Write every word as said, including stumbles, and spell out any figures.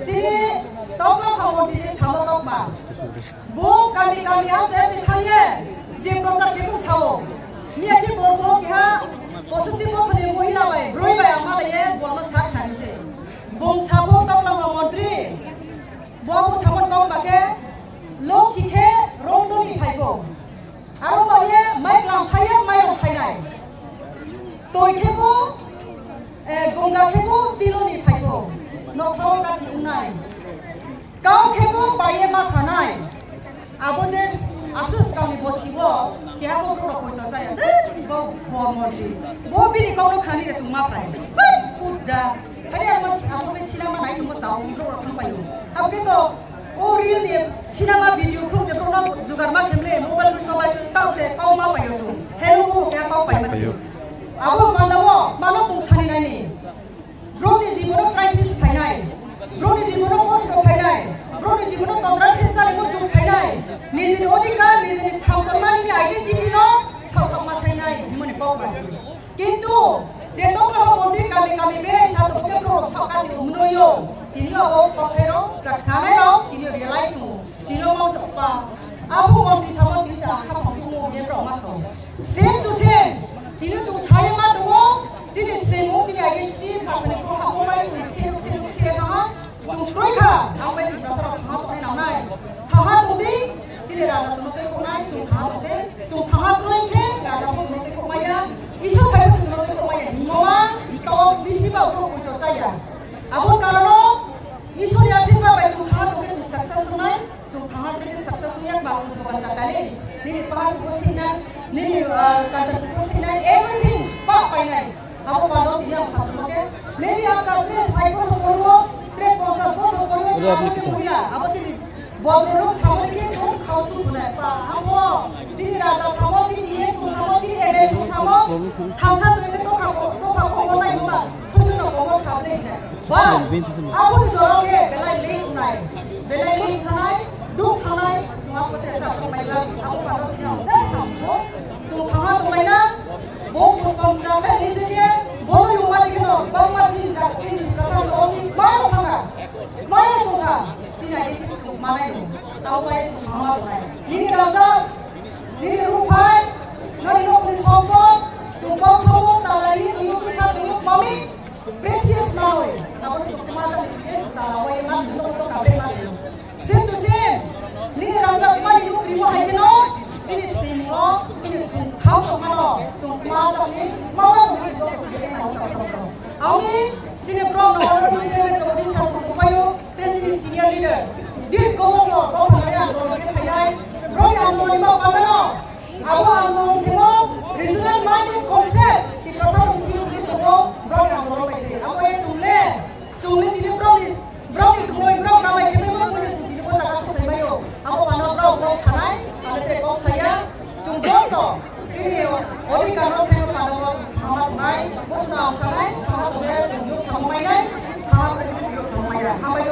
Chini tokma khamon tini samo tokma. Bo kami kami ang che che thangye je prochar khe bo sao. Miya khe bo bo kha posuti bosoni mohila bai broi bai ang ma ye bo no sa thang che. Bo sabo tokma montri. Bo bo samo tokma khe lokhi khe rongdoni phaibo. Aro baye mai klam phaiye mai rong phainai. Toi khe bo, eh, gonga khe bo tiloni phaibo. Nokho kati unai. Kau khe bo baye ma sanai. Abo je asus kami bo sibo, keha bo borok koi to jaya. Bo bor mordi. Bo bini kok no khani re tungma phai. Hai, pudda. Hai, abo, abo ke sinama nai tungma chao, borok rok thang paio. Abo ke to, o reel ni sinama video khung je borok no jugar ma khemle, mobile to bai tao se kau ma paio chung. Hello, bo keha kau pai ma se. Paio. Abo manda wo, mano tong sani nai ni. Borokni jibono crisis phainai, borokni jibono kosto phainai, borokni jibono tondra se chalimo jug phainai, nijini odhikar, nijini thangtonmani identity no sausakma sainai himani kok bai. Kintu je tokla montri kami kami berai sa tongkhe borok sakani umnoyo, tini abo kothai rok, jakhanai rok, tini realize mo. Tino mong sokpa. Abu mong di samo di sa kha mong di mo ye pro ma so. Same to same. Tino tu sai ma tu mo. Tini same mo tini ai ti ma ko ko ha mo mai tu se se se ha. Tu kroi kha. Au mai tu sa ha to na nai. Ha ha tu di. Tini ra tu mo ko nai tu ha to de. Tu ha ha kroi ke ra tu mo ko mai ya. Isu pai tu mo ko mai ya. Mo ma to bisi ba ko ko ta ya. Abo karano Isor ya sirba bai tu ha to ke tu success nai. Chwng thangha tongwi success wngya ba, bujo banta kali. Nini pahar bo sinai, nini, ah, kanta bo sinai, everything ba painai. Abo pano tini ang sabjok ke. Maybe ang ka dress five bosor poribo, tre ponchas bosor poribo, abo chini bodrok samani ke chwng khao chwng khunai. Pa, abo chini raja samo, chini iye chwng samo, chini ebe chwng samo. Thamsa tongwi ke tokha ko, tokha ko, ko nai ma. Susu no komo kable hinai. Ba, abo ni jorong ye belai link nai. Belai link thanai, duk thanai, chuma pote sa ko mai ba, abo ba do tino, just sam ko. Tu thama ko mai na, bo ko kom na be ni je ye, bo no yuma di no, ba ma din da din ka sa no ni, ma no thanga. Ma no thanga. Sina ye tu ma nai no. Tau mai tu thama ko nai. Ni raja, ni rupai, na ni no ni sompot, tu ko sompot, talai, tu ko sa, tu ko mami. Precious manoi, abo ni chukma jani khe tala wai man, no to kabe man. Same to same. Nini rangchak mani nukri mo hai khe no, chini simo, chini thung khao tong mano, chukma jani, ma wa nukri to to khe na to to. Ami chini bro no order ni chini to ni sa to payo, te chini senior leader. Dir ko mo so, ko phalai ang ko khe phalai. Bro ni ang ko ni ma phalai no. Abo ang tongmung khe bo regional minded concept, Tiprasa rok tini tini tongo, borok ni ang borok bai se. Abo ye chwng le, chwng le tini borok ni, borok ni khumui, borok ni kamai khe borok ni tini bo jaga sok phai maio. Abo mano borok kok sanai, abo se kok saya, chwng joto, chini odhikar no se mano bo thangma tongnai, bo chwng ang sanai, thangma tongnai, chwng nuk thangma mainai, thangma tongnai, chwng nuk thangma maiya. Hambai.